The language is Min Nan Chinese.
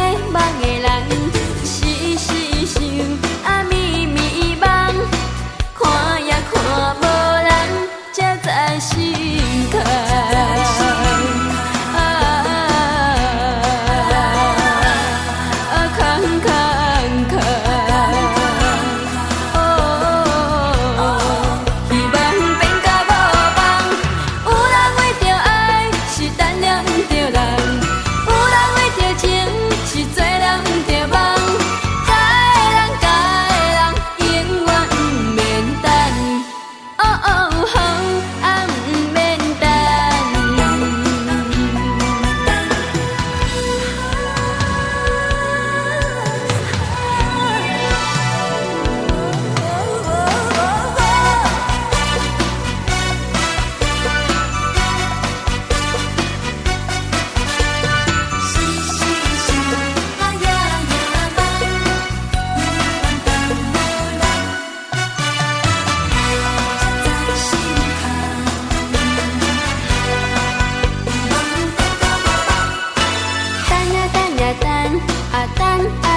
夢的人，死死想啊暝暝夢，看也看無人，才知心空。啊啊空空空，哦，希望變甲無望。有人為著愛是等了毋著人，有人為著情是做了毋著夢。佳的人，佳的人，永遠毋免等。哦哦好啊，毋免等。死死想啊夜夜夢，永遠等無人，才知心空。希望變甲無望。等啊等啊等啊等啊